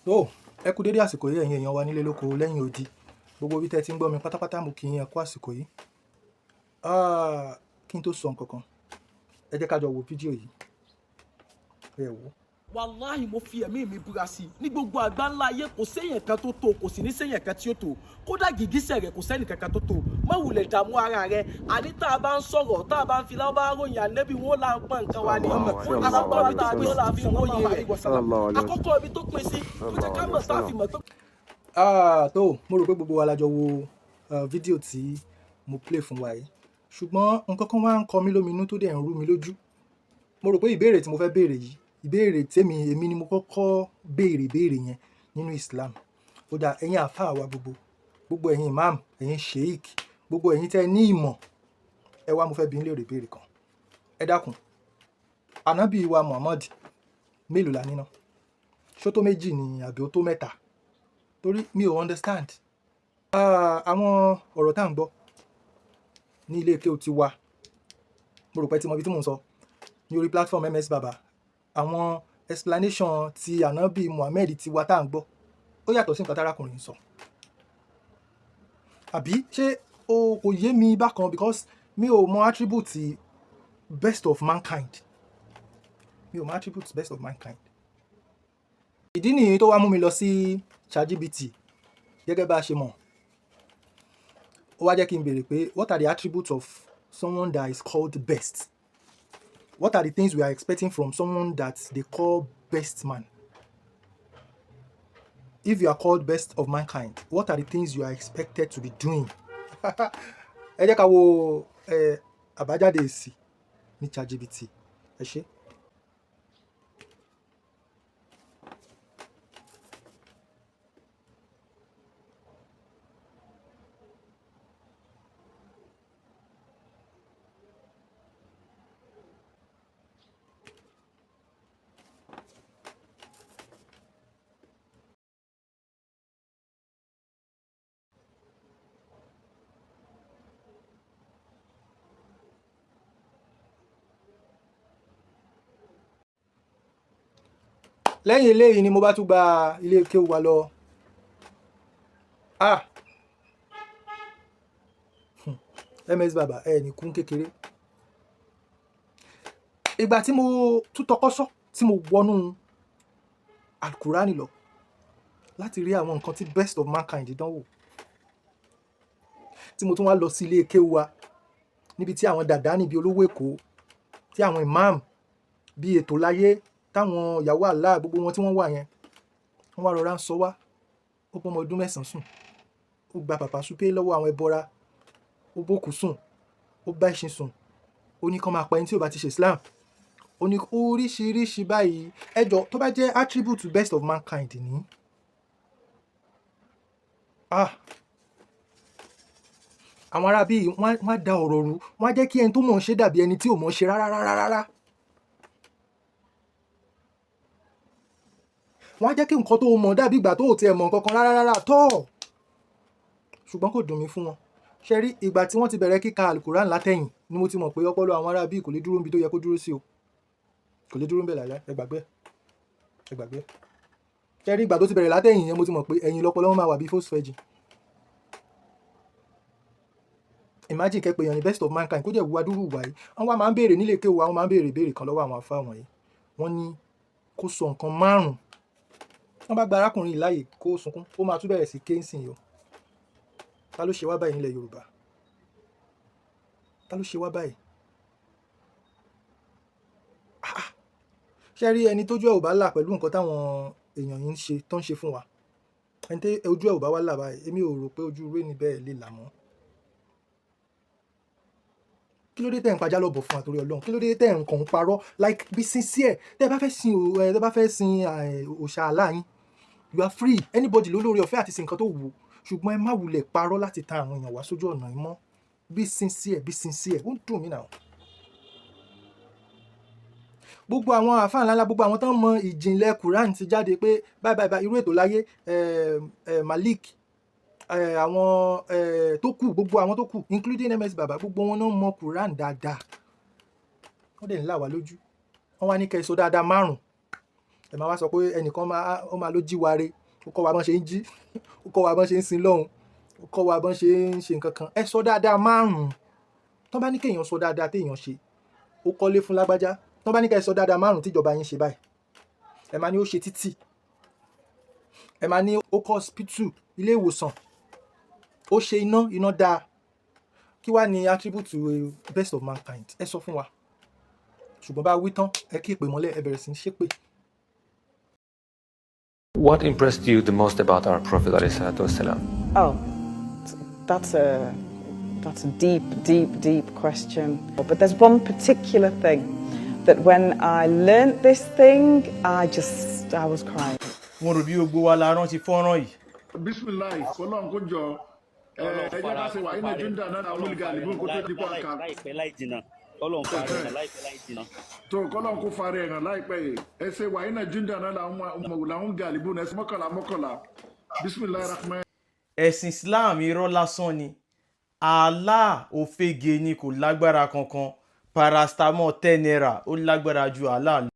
Tó, ẹ kú dédé àsìkò yìí, ẹ̀yin èèyàn wa nílé lóko lẹ́yìn odi. Gbogbo ibi tẹ́ ẹ ti ń gbọ́ mi pátápátá, mo kí yín, ẹ kú àsìkò yìí. Ah, kí n tó sọ nǹkan kan, ẹ jẹ́ ká jọ wo fídíò yìí. Ẹ wò ó. Wàláhì, mo fi ẹ̀mí mi búra sí i, ní gbogbo àgbáńlá ayé, kò séèyàn kan tó tó, kò sì ní séèyàn kan tí ó tó. Kódà gìgísẹ̀ rẹ̀, kò sẹ́nì kankan tó tó. Má wulẹ̀ dààmú ara rẹ̀. Àní tá a bá ń sọ̀rọ̀, tá a bá ń fi lábá ròyìn ànẹ́bí, wọn là ń pọ́n nǹkan wa ní. Àkọ́kọ́ ibi tó pín sí fi ròyìn rẹ̀, àkọ́kọ́ ibi tó pín sí tó jẹ́ ká mọ̀ tá a fi mọ̀ pé. Ah, tó, mo rò pé gbogbo wa la jọ wo fídíò tí mo play fún wa yìí. Ṣùgbọ́n nǹkan kan wá ń kọ mí lóminú tó dẹ̀ ń rú mi lójú. Mo rò pé ìbéèrè tí mo fẹ́ béèrè yìí, ìbéèrè tèmi, èmi ni mo kọ́kọ́ béèrè ìbéèrè yẹn nínú Islam. Ó dáa, ẹ̀yin àfáà wa gbogbo, gbogbo ẹ̀yin imam, ẹ̀yin sheik, gbogbo ẹ̀yin tẹ́ ẹ ní ìmọ̀, ẹ wá, mo fẹ́ bi yín léèrè ìbéèrè kan. Ẹ dákun, ànábì wa Muhammad mélòó la ní ná? Ṣó tó méjì ni àbí ó tó mẹ́ta? Torí mi ò understand. Ah, àwọn ọ̀rọ̀ tá à ń gbọ́ ní ilé kéwú ti wa, mo rò pé tí mo ibi tí mò ń sọ ní orí platform MS Baba, àwọn explanation ti ànábì Muhammad ti wa tá à ń gbọ́, ó yàtọ̀ sí nǹkan tárákùnrin ń sọ. Àbí ṣé o kò yé mi bákan? Because mi ò mọ attribute best of mankind. Mi ò mọ attribute best of mankind. Ìdí nìyí tó wá mú mi lọ sí ChatGPT. Gẹ́gẹ́ bá a ṣe mọ̀, ó wá jẹ́ kí n béèrè pé, what are the attributes of someone that is called best? What are the things we are expecting from someone that they call best man? If you are called best of mankind, what are the things you are expected to be doing? Ẹ jẹ́ ká wo àbájáde èsì ní ChatGPT. Ẹ ṣé. Lẹ́yìn eléyìí ni mo bá tún gba ilé kéwú wa lọ. Ah, MS Baba, ẹ ní kún kékeré. Ìgbà tí mo tún tọkọ́sọ́ tí mo wọnú Alukurani lọ láti rí àwọn nǹkan tí best of mankind dánwò, tí mo tún wá lọ sí ilé kéwú wa níbi tí àwọn dàdá níbi olówó Èkó, tí àwọn imam bíi ètò láyé, táwọn ìyàwó àlá, gbogbo wọn tí wọ́n wà yẹn, wọ́n wá rọra ń sọ wá. Ó bọ́ ọmọ ọdún 9 sùn, ó gba pàpà súpé lọ́wọ́ àwọn ẹbọra, ó bókùú sùn, ó bá ẹṣin sùn, ó ní kán máa pa ẹni tí ò bá ti ṣe Islam, ó ní oríṣiríṣi báyìí. Ẹ jọ, tó bá jẹ́ attribute best of mankind ní, ah, àwọn ará bíi wọ́n á da ọ̀rọ̀ rú, wọ́n á jẹ́ kí ẹni tó mọ̀ ń ṣe dàbí ẹni tí ò mọ̀ ń ṣe rárá rárá rárá. Wọ́n á jẹ́ kí nǹkan tó mọ̀ dàbí ìgbà tó ò tiẹ̀ mọ̀ nǹkan kan rárá rárá tọ́. Ṣùgbọ́n kò dùn mí fún wọn. Ṣe rí ìgbà tí wọ́n ti bẹ̀rẹ̀ kíka Alukuran látẹ̀yìn ni mo ti mọ̀ pé ọpọlọ àwọn ará bíi kò lè dúró níbi tó yẹ kó dúró sí o. Kò lè dúró níbẹ̀ láíláí. Ẹ gbàgbé ẹ̀, ẹ gbàgbé ẹ̀. Ṣe rí ìgbà tó ti bẹ̀rẹ̀ látẹ̀yìn yẹn, mo ti mọ̀ pé ẹ̀yìn lọpọlọ wọn máa wà bíi Volkswagen. Imagine kẹ́ pé èèyàn ní best of mankind, kó jẹ́ ìwà dúró ìwà yìí. Wọ́n wá máa ń béèrè nílé kéwú wa, wọ́n máa ń béèrè ìbéèrè kan lọ́wọ́ àwọn àfáà wọ̀nyí. Wọ́n ní kó sọ nǹkan márùn-ún. Wọ́n bá gba arákùnrin yìí láàyè kó sunkún, ó máa tún bẹ̀rẹ̀ sí ké ńsìn o. Ta ló ṣe wá báyìí nílẹ̀ Yorùbá? Ta ló ṣe wá báyìí? Ah ah. Ṣé rí ẹni tójú ẹ̀ ò bá là pẹ̀lú nǹkan táwọn èèyàn yìí ń ṣe, tó ń ṣe fún wa, ẹni tí ojú ẹ̀ ò bá wá là báyìí, èmi ò rò pé ojú irú ẹni bẹ́ẹ̀ lè là mọ́. Kí ló dé tẹ̀ ń pajá lọ́bọ̀ fún wa torí Ọlọ́run? Kí ló dé tẹ̀ ń kàn ń parọ́? Like, be sincere. Tẹ́ ẹ bá fẹ́ sin o, ẹ tẹ́ bá fẹ́ sin òòṣà Allah yín, you are free. Anybody ló lóore ọ̀fẹ́ àti sin nǹkan tó wù ú. Ṣùgbọ́n ẹ má wulẹ̀ parọ́ láti tan àwọn èèyàn wá sójú ọ̀nà yìí mọ́. Be sincere, be sincere. Ó ń dùn mí now. Gbogbo àwọn àfáà ńláńlá, gbogbo àwọn tó ń mọ ìjìnlẹ̀ Quran ti jáde pé báyìí báyìí báyìí, irú ètò láyé, Malik, àwọn tó kù, gbogbo àwọn tó kù, including MS Baba, gbogbo wọn náà mọ Quran dáadáa. Wọ́n dẹ̀ ń là wá lójú. Wọ́n wá ní kẹ́ ẹ sọ dáadáa márùn-ún. Ẹ máa wá sọ pé ẹnìkan máa ó máa ló jí wa re, ó kọ́ wa bọ́n ṣe ń jí, ó kọ́ wa bọ́n ṣe ń sin lọ́hùn, ó kọ́ wa bọ́n ṣe ń ṣe nǹkan kan. Ẹ sọ dáadáa márùn-ún. Tán bá ní kéèyàn sọ dáadáa téèyàn ṣe, ó kọ́lé fún lágbájá. Tán bá ní kẹ́ ẹ sọ dáadáa márùn-ún tíjọba yín ṣe báyìí, ẹ máa ní ó ṣe títì, ẹ máa ní ó kọ́ hospital, ilé ìwòsàn, ó ṣe iná, iná dáa. Kí wá ní attribute best of mankind? Ẹ sọ fún wa. Ṣùgbọ́n bá wí tán, ẹ kí ìpè mọ́lẹ̀, ẹ bẹ̀rẹ̀ sí ní ṣépè. What impressed you the most about our Prophet ﷺ? Oh, that's a deep, deep, deep question. But there's one particular thing that when I learnt this thing, I was crying. Mo rò bí gbogbo wa la rántí fọ́nrán yìí. Bisimilayi, kọlọ́n kó jọ ẹ ẹ jẹ́ ká ṣe wà iná júndà náà àwọn olùgàlìbùn kó tó di kó àkà. Láìpẹ́ láì jìnnà, Ọlọ́run parí ẹ̀ láìpẹ́ láì jìnnà. Tó kọlọ́n kó fari ẹ̀ràn láìpẹ́ yìí. Ẹ ṣe wà iná júndà náà làwọn gàlìbùn ẹ mọ́kànlá mọ́kànlá. Bisimilayi rahman. Ẹ̀sìn Islam, irọ́ lásán ni. Allah òfegè ni, kò lágbára kankan. Paracetamol ₦10, ó lágbára ju Allah lọ.